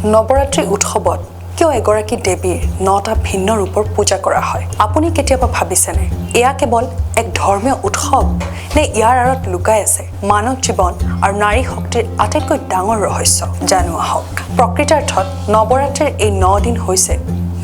নৱৰাত্ৰি উৎসৱত কিয় এগৰাকী দেৱীৰ নটা ভিন্ন ৰূপৰ পূজা কৰা হয়? আপুনি কেতিয়াবা ভাবিছেনে, এয়া কেৱল এক ধৰ্মীয় উৎসৱ নে ইয়াৰ আঁৰত লুকাই আছে মানৱ জীৱন আৰু নাৰী শক্তিৰ আটাইতকৈ ডাঙৰ ৰহস্য? জানো আহক। প্ৰকৃতাৰ্থত নৱৰাত্ৰিৰ এই 9 দিন হৈছে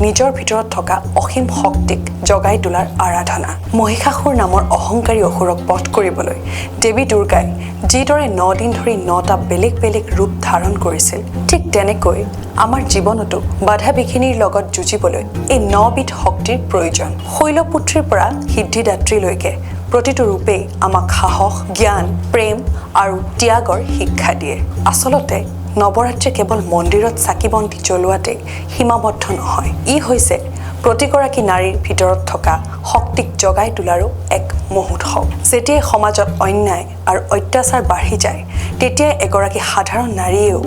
নিজৰ ভিতৰত থকা অসীম শক্তিক জগাই তোলাৰ আৰাধনা। মহিষাসুৰ নামৰ অহংকাৰী অসুৰক বধ কৰিবলৈ দেৱী দুৰ্গাই যিদৰে 9 দিন ধৰি নটা বেলেগ বেলেগ ৰূপ ধাৰণ কৰিছিল, ঠিক তেনেকৈ আমাৰ জীৱনতো বাধা বিঘিনিৰ লগত যুঁজিবলৈ এই নবিধ শক্তিৰ প্ৰয়োজন। শৈলপুত্ৰীৰ পৰা সিদ্ধিদাত্ৰীলৈকে প্ৰতিটো ৰূপেই আমাক সাহস, জ্ঞান, প্ৰেম আৰু ত্যাগৰ শিক্ষা দিয়ে। আচলতে নৱৰাত্ৰি কেৱল মন্দিৰত চাকি বন্তি জ্বলোৱাতেই সীমাবদ্ধ নহয়। ই হৈছে প্ৰতিগৰাকী নাৰীৰ ভিতৰত থকা শক্তিক জগাই তোলাৰো এক মহোৎসৱ। যেতিয়াই সমাজত অন্যায় আৰু অত্যাচাৰ বাঢ়ি যায়, তেতিয়াই এগৰাকী সাধাৰণ নাৰীয়েও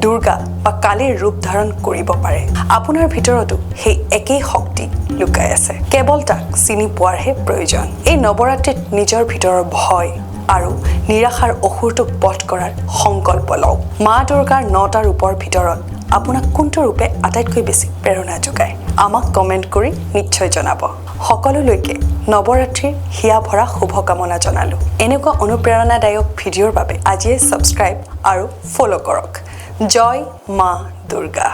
দুৰ্গা বা কালীৰ ৰূপ ধাৰণ কৰিব পাৰে। আপোনাৰ ভিতৰতো সেই একেই শক্তি লুকাই আছে, কেৱল তাক চিনি পোৱাৰহে প্ৰয়োজন। এই নৱৰাত্ৰিত নিজৰ ভিতৰৰ ভয় আৰু নিৰাশাৰ অসুৰটোক বধ কৰাৰ সংকল্প লওক। মা দুৰ্গাৰ নটা ৰূপৰ ভিতৰত আপোনাক কোনটো ৰূপে আটাইতকৈ বেছি প্ৰেৰণা যোগায়, আমাক কমেণ্ট কৰি নিশ্চয় জনাব। সকলোলৈকে নৱৰাত্ৰিৰ হিয়া ভৰা শুভকামনা জনালোঁ। এনেকুৱা অনুপ্ৰেৰণাদায়ক ভিডিঅ'ৰ বাবে আজিয়ে ছাবস্ক্ৰাইব আৰু ফ'ল' কৰক। জয় মা দুৰ্গা।